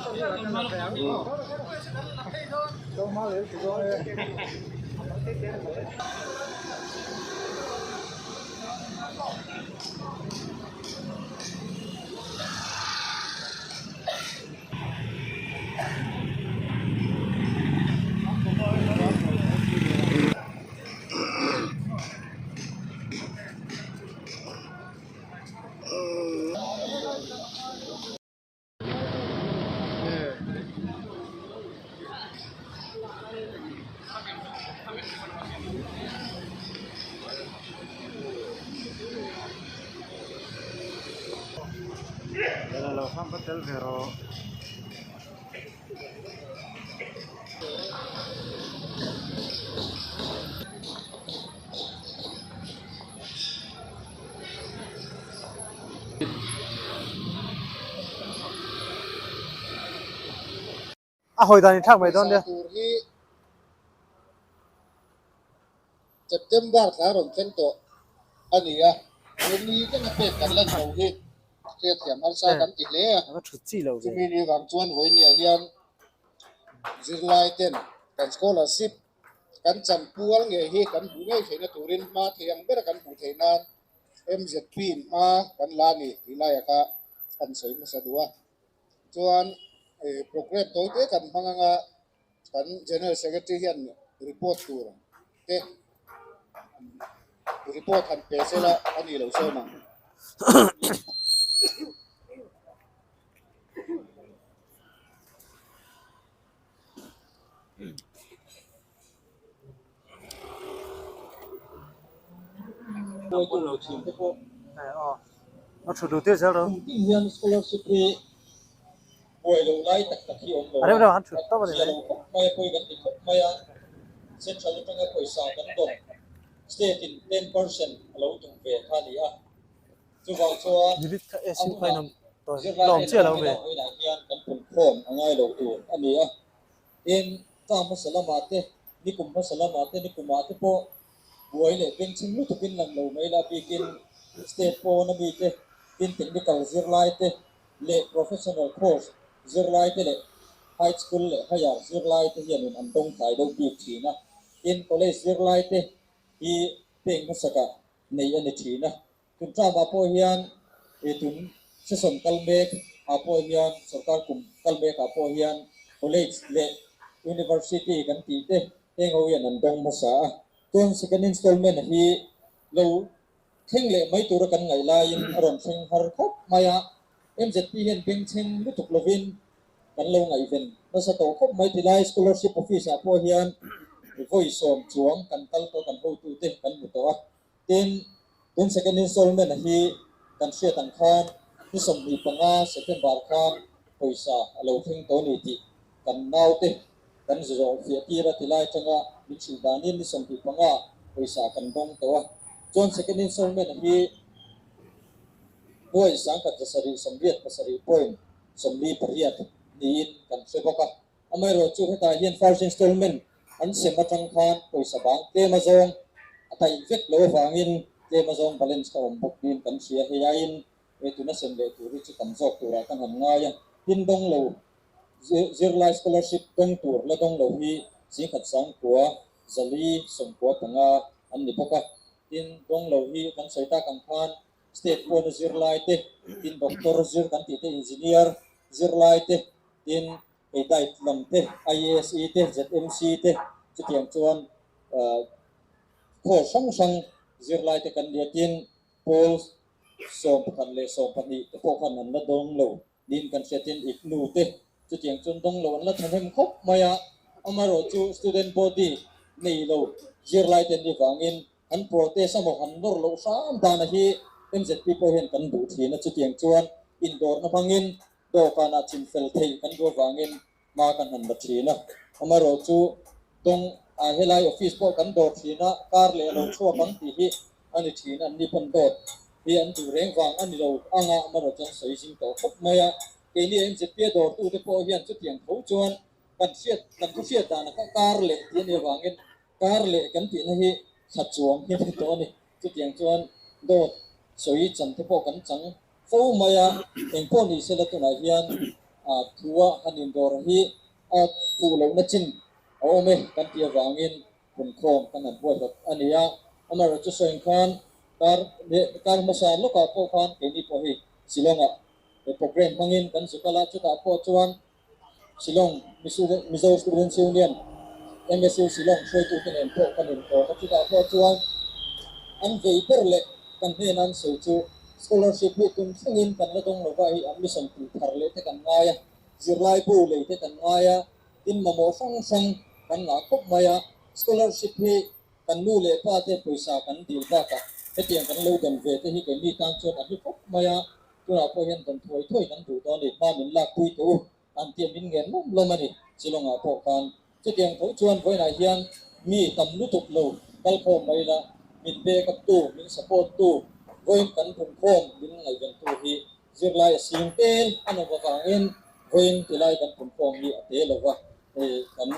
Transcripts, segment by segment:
A hawi dan in thlak mai dawn nia. Tur hi September thla rawn thleng tawh a ni a, he ni thleng a pek kan lan lo hi hriatthiam harsa kan ti hle a. Chumi ni vang chuan vawinia hian zirlai ten kan scholarship kan chanpual ngei hi kan hmuh ngei theihna turin hma thei ang bera kan hmuh theih nan MZP in hma kan la a ni tih laiah kha an sawi hmasa duh a. Chuan programme tawi te kan hmang anga kan General Secretary hian report tur te report han pe sela a ni lo sawm ang. A thu duh tir zel ro. A rem rem an thut tawp a ni mai. Minute kha AC kha in awm tawn lawm chiah lo ve. Tin, kang hmasa lamah te, nikum hmasa lamah te, nikumah te pawh buai leh bengchheng lutukin lang lo mai la bikin state pawn a mite, tin technical zirlai te leh professional course zirlai te leh high school leh higher zirlai te hianin an dawng tlai deuh bik thin a. Tin, college zirlai te hi peng hmasakah nei a ni thin a. Tun tlamah pawh hian i tun session kal mek ah pawh hian sorkar kum kal mek ah pawh hian college leh university kan tih te heng ho hian an dawng hmasa a. Chuan second installment hi lo thleng leh mai tura kan ngaih laiin a rawn thleng har khawp mai a. MZP hian bengchheng lutuk lovin kan lo ngaihven nasa tawh khawp mai tilai scholarship office ah pawh hian vawi sawm chuang kan kal tawh kan hotute kan hmu tawh a. Tin, tun second installment hi kan hriat ang khan ni 25 September khan pawisa a lo thleng tawh a ni tih kan naute kan zawh fiah tir a ti lai atanga min hrilh danin ni 25 pawisa kan dawng tawh a. Chuan second installment hi nuai sangkhat zasarih sawmriat pasarih point 48 niin kan hre bawk a. Amaherawhchu hetah hian first installment an sem atang khan pawisa bang tlem azawng a daih vek lo avangin tlem azawng balance kha awm bawk niin kan hria. Hei aiin he tuna sem leh tur hi chu tam zawk turah ka han ngai a, tin dawng lo zirlai scholarship dawng tur la dawng lo hi zingkhat sangkua zali sawmkua panga an ni bawk a, tin dawng lo hi kan sawi tak ang khan state pawna zirlai te, tin doctor zir kan tih te, engineer zirlai te, tin hei diet lam te, IASE te, ZMC te chutiang chuan course hrang hrang zirlai te kan nia tin pawl 11 leh 12 te pawh khan an la dawng lo niin kan hria tin IGNOU te chutiang chuan dawng lo an la thahnem khawp mai a, amaherawhchu student body nei lo zirlai te an nih vangin An protest emaw han nawr loh hram dana hi MZP pawh hian kan duh thin a, chutiang chuan indawrna hmangin dawhkanah chinfel theih kan duh avangin hma kan han la thin a. Amaherawhchu dawng ah helai office pawh kan dawr thin a, kar leh a lo chhuak ang tih hi a ni thin a, anni pawn dawt hi an duh reng vang a ni lo ang a, amaherawhchu an sawi zing tawh khawp mai a. Keini MZP a dawrtute pawh hian chutiang tho chuan kan hriat kan thu hriat dan a kha kar leh tih a nih avangin Kar leh kan tihna hi thla chuang hi a ni tawh a ni. Chutiang chuan dawt sawi chan te pawh kan chang fo mai a, engpawh ni sela tunah hian thua han indawr hi a fuh lohna chin a awm e kan tih avangin punkhawm kan han huaihawt a ni a. Amaherawhchu sawiin khan kar kar hmasa lawkah pawh khan keini pawh hei Shillong-ah program hmangin kan zu kal a, chutah pawh chuan Shillong Mizo Students Union, MSU Shillong hruaitute nen pawh kan inkawm a, chutah pawh chuan an vei ber leh kan hnena an sawi chu scholarship hi tum thlengin kan la dawng lova hei admission tih thar leh te kan ngai a, zirlai bu lei te kan ngai a, tin mamawh hrang hrang kan ngah khawp mai a, scholarship hi kan nu leh pa te pawisa kan dil bakah hetiang kan lo dawn ve te hi keini tan chuan a hlu khawp mai a, tunah pawh hian dawn thuai thuai kan duh dawn a ni, hma min lak pui teh u an tih a min ngen lawm lawm a ni, Shillong-ah pawh khan chutiang tho chuan vawiinah hian mi tam lutuk lo kal khawm mai la, min back up tu, min support tu, vawiin kan punkhawm min ngaihven tu hi zirlai a sing tel a nawm avangin vawiin tilai kan punkhawm hi a te lo va, hei kan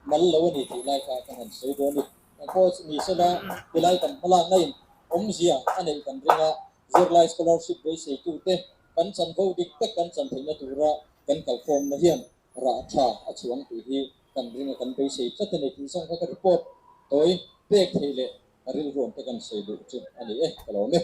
mal lo a ni tih lai kha ka han sawi dawn a ni. Eng pawh ni sela tilai kan hmalakna in awmzia a neih kan ring a, zirlai scholarship beiseitute kan chanvo dik tak kan chan theihna tura kan kalkhawmna hian rah tha a chhuang tih hi kan ring a, kan beisei tlat a ni tih zawng kha ka report tawi pek theih leh rilruam te kan sawi duh chu a ni e, ka lawm e.